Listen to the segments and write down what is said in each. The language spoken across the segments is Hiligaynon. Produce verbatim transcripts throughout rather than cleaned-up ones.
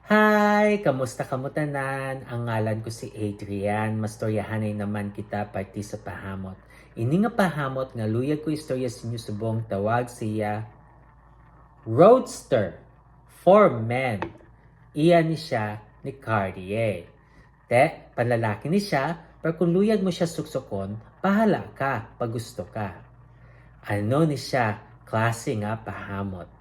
Hi! Kamusta kamo tanan? Ang ngalan ko si Adrian. Mastoryahanay naman kita parte sa pahamot. Ini nga pahamot nga luyag ko istorya sa inyo subong tawag siya Roadster for Men. Iya ni siya ni Cartier. Te, panlalaki ni siya, pero kung luyag mo siya suksukon, bahala ka pag gusto ka. Ano ni siya klase nga pahamot?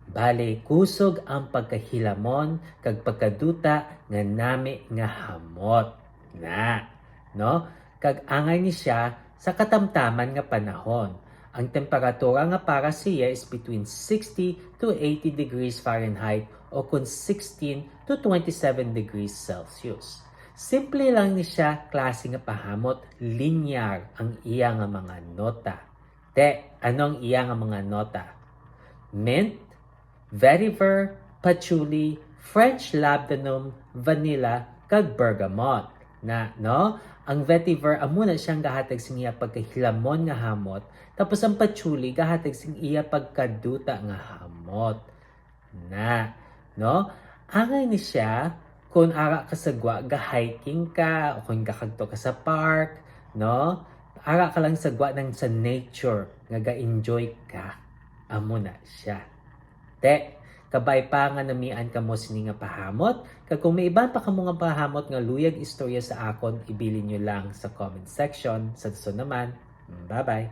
Bali, kusog ang pagkahilamon kag pagkaduta nga nami nga hamot na, no? Kag angay ni siya sa katamtaman nga panahon. Ang temperatura nga para siya is between sixty to eighty degrees Fahrenheit o kon sixteen to twenty-seven degrees Celsius. Simple lang ni siya klase nga pahamot, linear ang iya nga mga nota. Te, ano ang iya nga mga nota? Mint, vetiver, patchouli, French labdanum, vanilla, kag bergamot. Na, no? Ang vetiver, amo na siyang gahatag sing iya pagkahilamon nga hamot, tapos ang patchouli gahatag sing iya pagkaduta nga hamot. Na, no? Angay ni siya kung ara ka sa gwa, ga-hiking ka, o kung gakadto ka sa park, no? Ara ka lang sa gwa nang sa nature, nga ga-enjoy ka. Amo na siya. Te, kabay pa nga namian kamo sini nga pahamot, kag kung may iban pa kamo nga pahamot nga luyag istorya sa akon, ibilin nyo lang sa comment section. Sa sunod naman, bye-bye!